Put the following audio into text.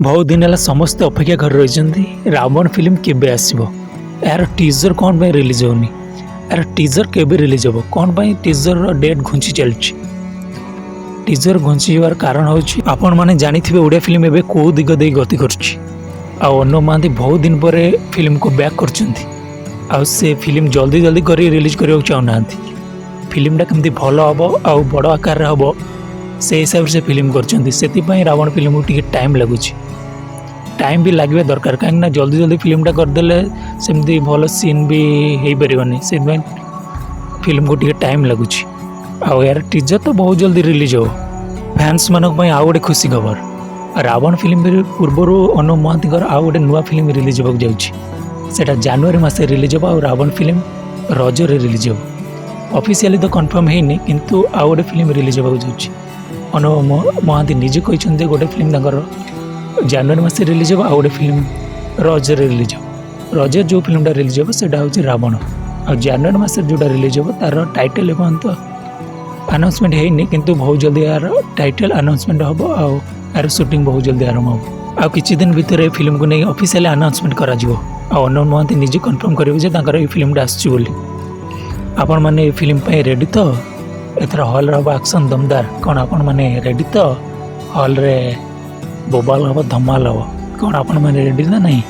ବହୁତ ଦିନ ହେଲା ସମସ୍ତେ ଅପେକ୍ଷା କରି ରହିଛନ୍ତି, ରାବଣ ଫିଲ୍ମ କେବେ ଆସିବ, ଏହାର ଟିଜର କ'ଣ ପାଇଁ ରିଲିଜ୍ ହେଉନି, ଏହାର ଟିଜର କେବେ ରିଲିଜ୍ ହେବ, କ'ଣ ପାଇଁ ଟିଜରର ଡେଟ୍ ଘୁଞ୍ଚି ଚାଲିଛି। ଟିଜର ଘୁଞ୍ଚିଯିବାର କାରଣ ହେଉଛି, ଆପଣମାନେ ଜାଣିଥିବେ ଓଡ଼ିଆ ଫିଲ୍ମ ଏବେ କେଉଁ ଦିଗ ଦେଇ ଗତି କରୁଛି। ଆଉ ଅନୁଭବ ମହାନ୍ତି ବହୁତ ଦିନ ପରେ ଫିଲ୍ମକୁ ବ୍ୟାକ୍ କରୁଛନ୍ତି ଆଉ ସେ ଫିଲ୍ମ ଜଲ୍ଦି ଜଲ୍ଦି କରି ରିଲିଜ୍ କରିବାକୁ ଚାହୁଁନାହାନ୍ତି। ଫିଲ୍ମଟା କେମିତି ଭଲ ହେବ ଆଉ ବଡ଼ ଆକାରରେ ହେବ, ସେଇ ହିସାବରେ ସେ ଫିଲ୍ମ କରୁଛନ୍ତି। ସେଥିପାଇଁ ରାବଣ ଫିଲ୍ମକୁ ଟିକେ ଟାଇମ୍ ଲାଗୁଛି। ଟାଇମ୍ ବି ଲାଗିବା ଦରକାର, କାହିଁକିନା ଜଲ୍ଦି ଜଲ୍ଦି ଫିଲ୍ମଟା କରିଦେଲେ ସେମିତି ଭଲ ସିନ୍ ବି ହେଇପାରିବନି। ସେଥିପାଇଁ ଫିଲ୍ମକୁ ଟିକେ ଟାଇମ୍ ଲାଗୁଛି। ଆଉ ଏହାର ଟିଜର ତ ବହୁତ ଜଲ୍ଦି ରିଲିଜ୍ ହେବ। ଫ୍ୟାନ୍ସମାନଙ୍କ ପାଇଁ ଆଉ ଗୋଟେ ଖୁସି ଖବର, ରାବଣ ଫିଲ୍ମ ପୂର୍ବରୁ ଅନୁଭବ ମହାନ୍ତିଙ୍କର ଆଉ ଗୋଟେ ନୂଆ ଫିଲ୍ମ ରିଲିଜ୍ ହେବାକୁ ଯାଉଛି। ସେଇଟା ଜାନୁଆରୀ ମାସରେ ରିଲିଜ୍ ହେବ ଆଉ ରାବଣ ଫିଲ୍ମ ରଜରେ ରିଲିଜ୍ ହେବ। ଅଫିସିଆଲି ତ କନଫର୍ମ ହେଇନି, କିନ୍ତୁ ଆଉ ଗୋଟେ ଫିଲ୍ମ ରିଲିଜ୍ ହେବାକୁ ଯାଉଛି। ଅନୁଭବ ମହାନ୍ତି ନିଜେ କହିଛନ୍ତି ଯେ ଗୋଟେ ଫିଲ୍ମ ତାଙ୍କର ଜାନୁଆରୀ ମାସରେ ରିଲିଜ୍ ହେବ, ଆଉ ଗୋଟେ ଫିଲ୍ମ ରଜରେ ରିଲିଜ୍ ହେବ। ରଜରେ ଯେଉଁ ଫିଲ୍ମଟା ରିଲିଜ୍ ହେବ, ସେଇଟା ହେଉଛି ରାବଣ। ଆଉ ଜାନୁଆରୀ ମାସରେ ଯେଉଁଟା ରିଲିଜ୍ ହେବ, ତା'ର ଟାଇଟେଲ୍ ଏପର୍ଯ୍ୟନ୍ତ ଆନାଉନ୍ସମେଣ୍ଟ ହେଇନି, କିନ୍ତୁ ବହୁତ ଜଲ୍ଦି ଏହାର ଟାଇଟେଲ୍ ଆନାଉନ୍ସମେଣ୍ଟ ହେବ ଆଉ ଏହାର ସୁଟିଂ ବହୁତ ଜଲ୍ଦି ଆରମ୍ଭ ହେବ। ଆଉ କିଛି ଦିନ ଭିତରେ ଏ ଫିଲ୍ମକୁ ନେଇ ଅଫିସିଆଲି ଆନାଉନ୍ସମେଣ୍ଟ କରାଯିବ ଆଉ ଅନୁଭବ ମହାନ୍ତି ନିଜେ କନଫର୍ମ କରିବେ ଯେ ତାଙ୍କର ଏଇ ଫିଲ୍ମଟା ଆସୁଛି ବୋଲି। ଆପଣମାନେ ଏ ଫିଲ୍ମ ପାଇଁ ରେଡ଼ି ତ? ଏଥର ହଲ୍ରେ ହେବ ଆକ୍ସନ୍ ଦମଦାର। କ'ଣ ଆପଣମାନେ ରେଡ଼ି ତ? ହଲ୍ରେ ବୋବାଲ ହେବ, ଧମାଲ ହେବ। କ'ଣ ଆପଣମାନେ ରେଡ଼ି ନା ନାହିଁ?